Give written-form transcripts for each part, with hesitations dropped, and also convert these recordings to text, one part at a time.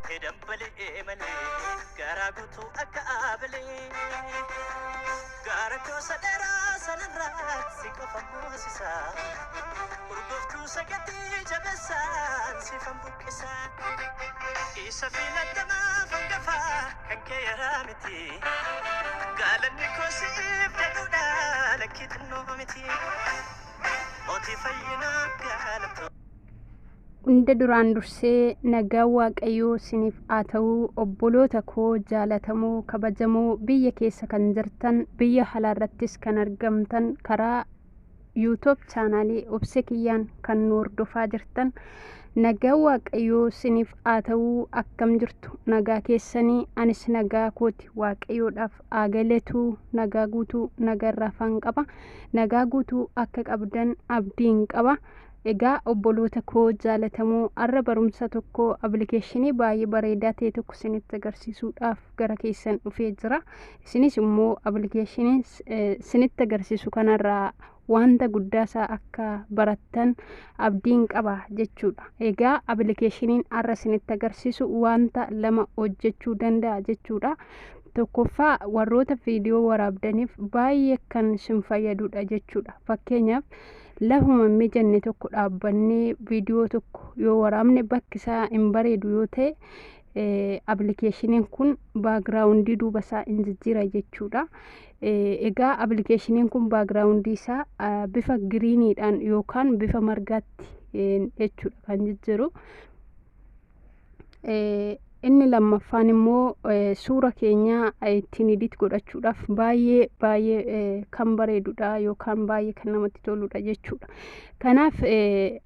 Guutee dambalee malee garaa guutuu akka aabalee gaara koosa dheeraa sanarraa si qofa moosisa urgooftuu sagatii jabeessaan sifan buqqisa isa filatamaa fangafaa kan kee yaraa miti gaalanni koo siif jedhuudha lakkii xinnoo miti mootii fayyinaa gaalatoo. Hunda duraan dursee nagaan Waaqayyoo isiniif haa ta'u. Obboloota koo jaalatamoo kabajamoo, biyya keessa kan jirtan, biyya alaarrattis kan argamtan, karaa YouTube chaanaalii Obse Kiyyaan kan nu hordofaa jirtan, nagaan Waaqayyoo isiniif haa ta'u. Akkam jirtu? Nagaa keessanii? Anis nagaa kooti, Waaqayyoodhaaf haa galatu. Nagaa guutuu nagaa afaan qaba, nagaa guutuu akka qabdan abdiin qaba. Egaa obboloota koo jaalatamoo, har'a barumsa tokko, appilikeeshinii baay'ee bareedaa ta'e tokko isinitti agarsiisuudhaaf gara keessan dhufee jira. Isinis immoo appilikeeshinii isinitti agarsiisu kanarraa wanta guddaasaa akka barattan abdiin qaba jechuudha. Egaa appilikeeshiniin har'a isinitti agarsiisu wanta lama hojjechuu danda'a jechuudha. Tokkoffaa, warroota viidiyoo waraabdaniif baay'ee kan isin fayyadudha jechuudha. Fakkeenyaaf, lafuma mijanne tokko dhaabbannee viidiyoo tokko yoo waraabne, bakki isaa hin bareedu yoo ta'e, appilikeeshiniin kun backgroundii duuba isaa hin jijjiira jechuudha. Egaa appilikeeshiniin kun backgroundii isaa bifa greeniidhaan yookaan bifa margaatti jechuudha kan jijjiiru. Inni lammaffaan immoo suura keenya ittiin edit godhachuudhaaf baay'ee baay'ee kan bareedudha yookaan baay'ee kan namatti toludha jechuudha. Kanaaf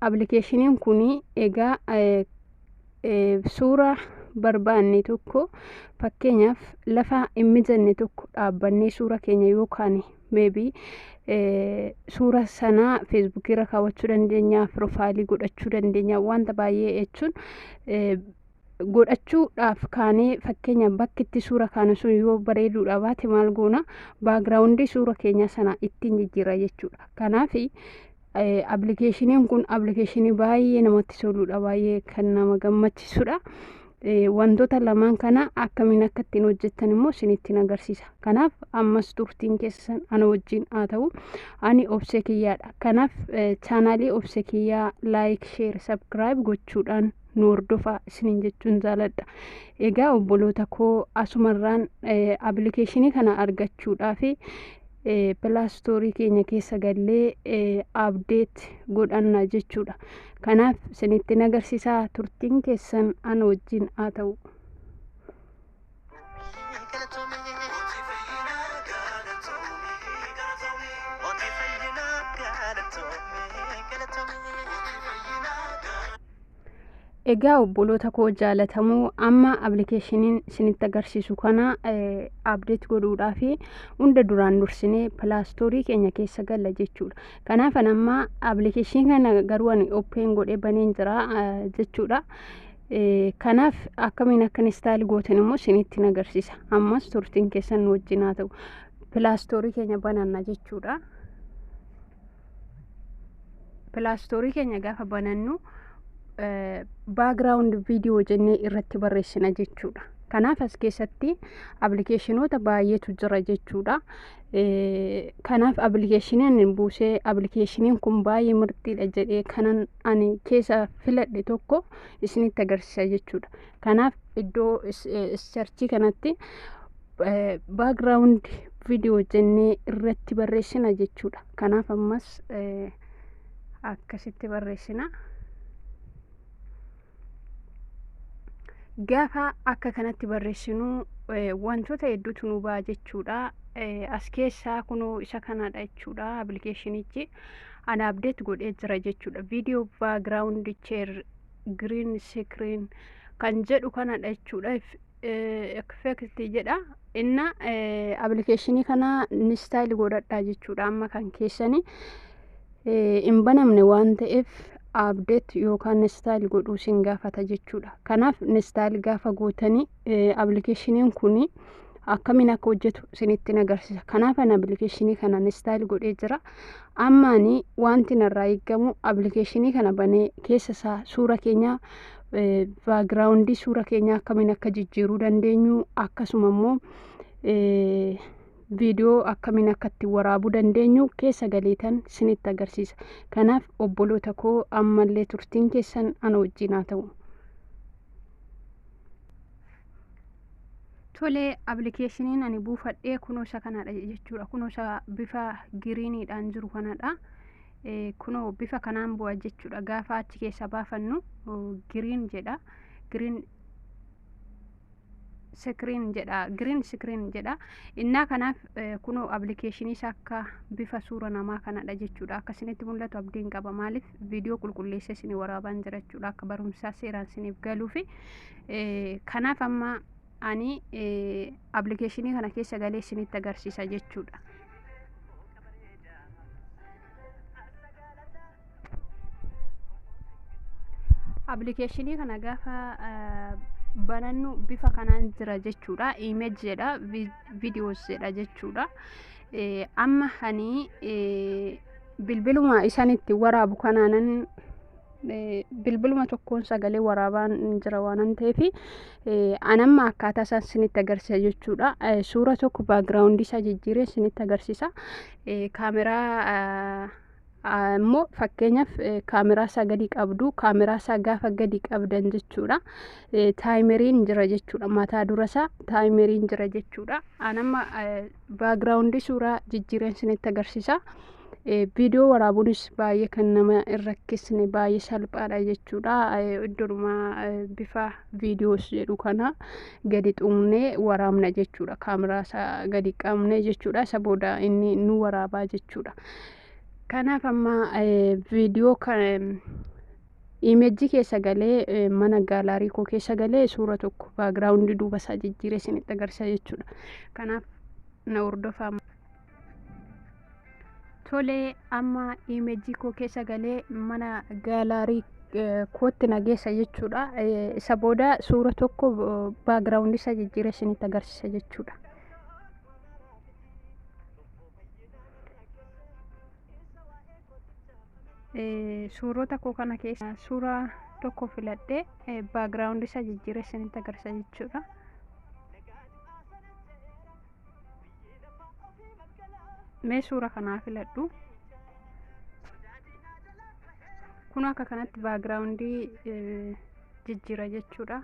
appilikeeshiniin kun egaa suura barbaanne tokko, fakkeenyaaf lafa hin mijanne tokko dhaabbannee suura keenya yookaan maybe suura sana Facebookii irra kaawwachuu dandeenya, profileii godhachuu dandeenya, wanta baay'ee jechuun godhachuudhaaf kaanee, fakkeenya bakki itti suura kaane sun yoo bareeduudha baate, maal goona? Backgroundii suura keenya sana ittiin jijjiirra jechuudha. Kanaaf appilikeeshiniin kun appilikeeshinii baay'ee namatti toludha, baay'ee kan nama gammachiisudha. Wantoota lamaan kana akkamiin akka ittiin hojjettan immoo isinittiin agarsiisa. Kanaaf ammas turtiin keessan ana wajjin haa ta'u. Ani Obsee Kiyyaadha. Kanaaf chaanaalii Obsee Kiyyaa like, share, subscribe gochuudhaan nu hordofaa isiniin jechuun jaaladha. Egaa obboloota koo, asumarraan appilikeeshinii kana argachuudhaaf Play Storeii keenya keessa gallee update godhanna jechuudha. Kanaaf isinittiin agarsiisaa, turtiin keessan ana wajjin haa ta'u. Mootii fayyinaa galatoomii galatoomii mootii fayyinaa galatoomii galatoomii mootii fayyinaa. Egaa obboloota koo jaalatamoo, amma appilikeeshiniin isinitti agarsiisu kana update godhuudhaaf hunda duraan dursinee Play Storeii keenya keessa galla jechuudha. Kanaaf ani amma appilikeeshinii kana garuu ani open godhee baneen jira jechuudha. Kanaaf akkamiin akka install gootan immoo isinitti agarsiisa. Ammas turtiin keessan nu wajjin haa ta'u. Play Storeii keenya bananna jechuudha. Play Storeii keenya gaafa banannu background video jennee irratti barreessina jechuudha. Kanaaf as keessatti appilikeeshinoota baay'eetu jira jechuudha. Kanaaf appilikeeshiniin buusee, appilikeeshiniin kun baay'ee mirxiidha jedhee kanan ani keessa filadhe tokko isinitti agarsiisa jechuudha. Kanaaf iddoo searchii kanatti background video jennee irratti barreessina jechuudha. Kanaaf ammas akkasitti barreessina. Gaafa akka kanatti barreessinu wantoota hedduutu nu ba'a jechuudha. As keessaa kunoo isa kanadha jechuudha appilikeeshinichi. Ana update godhee jira jechuudha. Video background chair green screen kan jedhu kanadha jechuudha. Effect jedha. Inna appilikeeshinii kana install godhadhaa jechuudha. Amma kan keessanii hin banamne waan ta'eef update yookaan install godhuu sin gaafata jechuudha. Kanaaf install gaafa gootanii appilikeeshiniin kun akkamiin akka hojjetu isinitti agarsiisa. Kanaaf ani appilikeeshinii kana install godhee jira. Ammaani wanti narraa eegamu appilikeeshinii kana banee keessa isaa suura keenya Background suura keenyaa akkamiin akka jijjiiruu dandeenyu, akkasuma immoo viidiyoo akkamiin akka itti waraabuu dandeenyu keessa galeetan sinitti agarsiisa. Kanaaf obboloota koo, ammallee turtiin keessan ana wajjin haa ta'u. Tolee, appilikeeshiniin ani buufadhee kunoo isa kanadha jechuudha. Kunoo isa bifa greeniidhaan jiru kanadha. Kunoo bifa kanaan bu'a jechuudha. Gaafa achi keessa baafannu green jedha. Green screen jedha. Green screen jedha. Innaa kanaaf kunoo appilikeeshinii isaa akka bifa suura namaa kanadha jechuudha. Akka isinitti mul'atu abdiin qaba. Maaliif, viidiyoo qulqulleessee isinii waraabaan jira jechuudha. Akka barumsaa seeraan isiniif galuufi. Kanaaf amma ani appilikeeshinii kana keessa galee isinitti agarsiisa jechuudha. Appilikeeshinii kana gaafa banannu bifa kanaan jira jechuudha. Image jedha, videos jedha jechuudha. Amma ani bilbiluma isaan itti waraabu kanaanan, bilbiluma tokkoon sagalee waraabaan jira waan ta'eef, anamma akkaataa isaan isinitti agarsiisa jechuudha. Suura tokko background isaa jijjiiree isinitti agarsiisa. Kaameraa immoo, fakkeenyaaf, kaameraa isaa gadi qabdu, kaameraa isaa gaafa gadi qabdan jechuudha. Timeriin jira jechuudha. Mataa dura isaa timeriin jira jechuudha. Anamma background suuraa jijjiireen isinitti agarsiisa. Viidiyoo waraabuunis baay'ee kan nama hin rakkisne, baay'ee salphaadha jechuudha. Iddoodhuma bifa videos jedhu kana gadi xuqnee waraabna jechuudha. Kaameraa isaa gadi qabnee jechuudha. Isa booda inni nu waraabaa jechuudha. Kanaaf amma viidiyoo kana image keessa galee, mana gallery koo keessa galee, suura tokko background duuba isaa jijjiiree isinitti agarsiisa jechuudha. Kanaaf na hordofaa. Tolee, amma image koo keessa galee mana gallery kootti na geessa jechuudha. Isa booda suura tokko background isaa jijjiiree isinitti agarsiisa jechuudha. Suurota koo kana keessa suura tokko filadhee background isaa jijjiiree isinitti agarsiisa jechuudha. Mee suura kanaa filadhu. Kun akka kanatti background jijjiira jechuudha.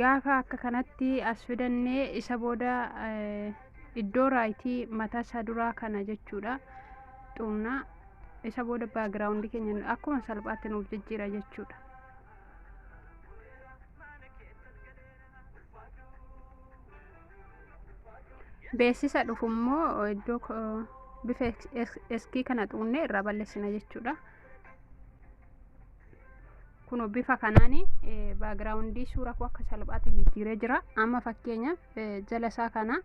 Gaafa akka kanatti as fidannee, isa booda iddoo right mataa isaa duraa kana jechuudha. Xuqnaa, isa booda background keenya akkuma salphaatti nuuf jijjiira jechuudha. Beeksisa dhufu immoo iddoo bifa eskii kana xuqnee irraa balleessina jechuudha. Kun bifa kanaan background suura koo akka salphaatti jijjiiree jira. Amma fakkeenyaaf jala isaa kana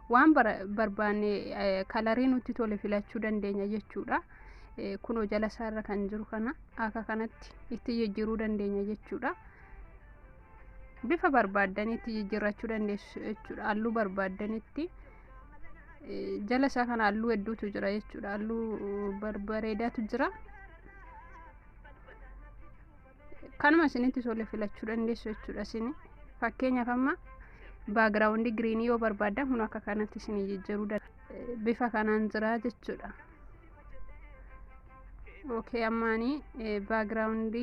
waan barbaanne, color nutti tole filachuu dandeenya jechuudha. Kunoo jala isaa irra kan jiru kana akka kanatti itti jijjiiruu dandeenya jechuudha. Bifa barbaaddanitti jijjiirrachuu dandeessu jechuudha. Halluu barbaaddanitti, jala isaa kana halluu hedduutu jira jechuudha. Halluu barbareedaatu jira. Kanuma isinitti tole filachuu dandeessu jechuudha isin. Fakkeenyaaf amma background green yoo barbaaddan, kun akka kanatti isinii jijjiiruu danda'a. Bifa kanaan jira jechuudha. Okay, ammaanii background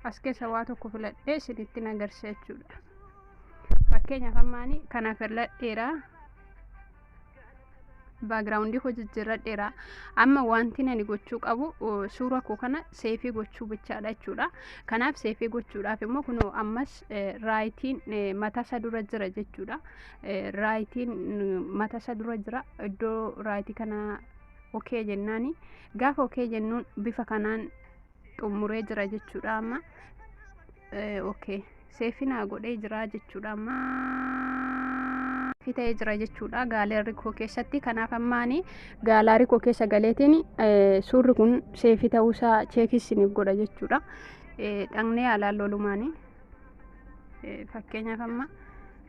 as keessa waa tokko filadhee isinitti agarsiisa jechuudha. Fakkeenyaaf ammaanii kana filadheera. Background koo jijjiirradheera. Amma wanti ani gochuu qabu suura koo kana save gochuu bichaadha jechuudha. Kanaaf save gochuudhaaf immoo kunoo ammas rightiin mataa isa dura jira jechuudha. Rightiin mataa isa dura jira. Iddoo right kana okay jennaani, gaafa okay jennuun bifa kanaan xumuree jira jechuudha. Amma okay, save naa godhee jira jechuudha. Amma ta'ee jira jechuudha gallery koo keessatti. Kanaaf ammaani gallery koo keessa galeetiin suurri kun save ta'uusaa check isiniif godha jechuudha. Dhaqnee haalaan lolumaani, fakkeenyaaf amma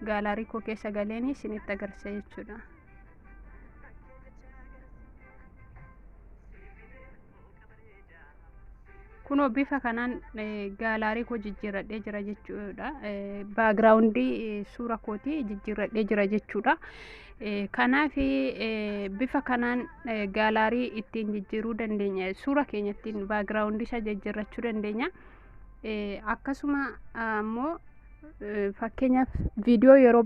gallery koo keessa galeeni isinitti agarsiisa jechuudha. Kunoo bifa kanaan gallery koo jijjiirradhee jira jechuudha. Background suura kootii jijjiirradhee jira jechuudha. Kanaaf bifa kanaan gallery ittiin jijjiiruu dandeenya. Suura keenya ittiin background isaa jijjiirrachuu dandeenya. Akkasuma ammoo fakkeenyaaf viidiyoo yeroo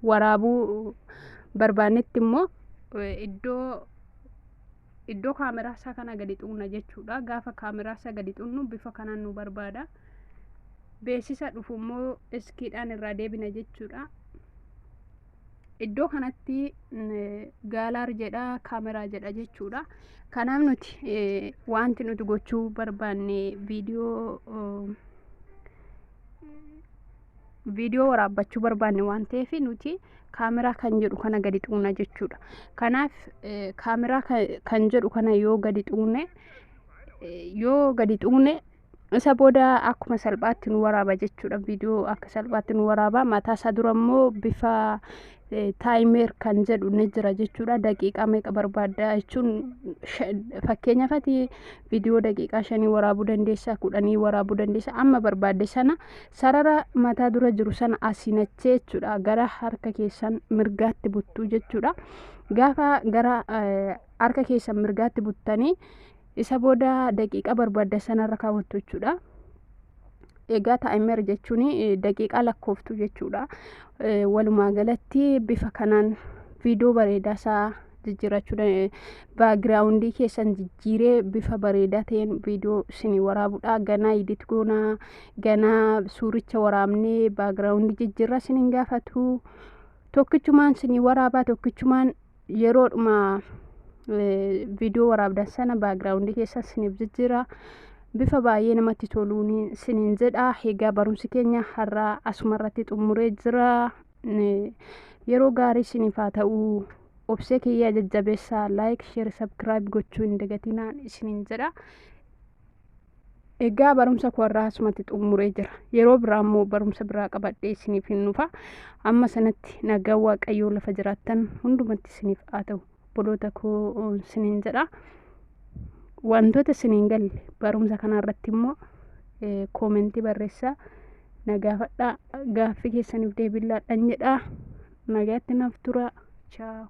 waraabuu barbaannetti immoo iddoo kaameraa isaa kana gadi xuqna jechuudha. Gaafa kaameraa isaa gadi xuqnu bifa kanaan nu barbaada. Beeksisa dhufu immoo iskiidhaan irraa deebina jechuudha. Iddoo kanatti gallery jedha, kaameraa jedha jechuudha. Kanaaf nuti wanti nuti gochuu barbaanne viidiyoo waraabbachuu barbaanne waan ta'eef, nuti kaameraa kan jedhu kana gadi xuqna jechuudha. Kanaaf kaameraa kan jedhu kana yoo gadi xuqne isa booda akkuma salphaatti nu waraaba jechuudha. Viidiyoo akka salphaatti nu waraaba. Mataa isaa dura immoo bifa timer kan jedhu ni jira jechuudha. Daqiiqaa meeqa barbaadda jechuun, fakkeenyaaf ati viidiyoo daqiiqaa 5 waraabuu dandeessa, 10 waraabuu dandeessa. Amma barbaadde sana sarara mataa dura jiru sana asiin achee jechuudha. Gara harka keessan mirgaatti buttuu jechuudha. Gaafa gara harka keessan mirgaatti buttanii, isa booda daqiiqaa barbaadda sanarra kaawwattu jechuudha. Egaa timer jechuun daqiiqaa lakkooftu jechuudha. Walumaa galatti bifa kanaan viidiyoo bareedaa isaa jijjiirrachuu, background keessan jijjiiree bifa bareedaa ta'een viidiyoo isinii waraabuudha. Ganaa edit goonaa, ganaa suuricha waraabnee background jijjiirraa isiniin gaafatu. Tokkichumaan isinii waraabaa, tokkichumaan yeroodhuma viidiyoo waraabdan sana background keessan isiniif jijjiira. Bifa baay'ee namatti toluun isiniin jedha. Egaa barumsi keenya har'aa asuma irratti xumuree jira. Yeroo gaarii isiniif haa ta'u. Obsee kiyyaa jajjabeessaa, like, share, subscribe gochuu hin dagatinaan isiniin jedha. Egaa barumsa koo har'aa asumatti xumuree jira. Yeroo biraa immoo barumsa biraa qabadhee isiniif hin dhufa. Amma sanatti nagaan Waaqayyoo lafa jiraattan hundumatti isiniif haa ta'u. Obboloota koo isiniin jedha. Wantoota isiniin galle barumsa kanarratti immoo comment barreessaa, na gaafadhaa, gaaffii keessaniif deebii laadhaan jedha. Nagaatti naaf tura. Ciao.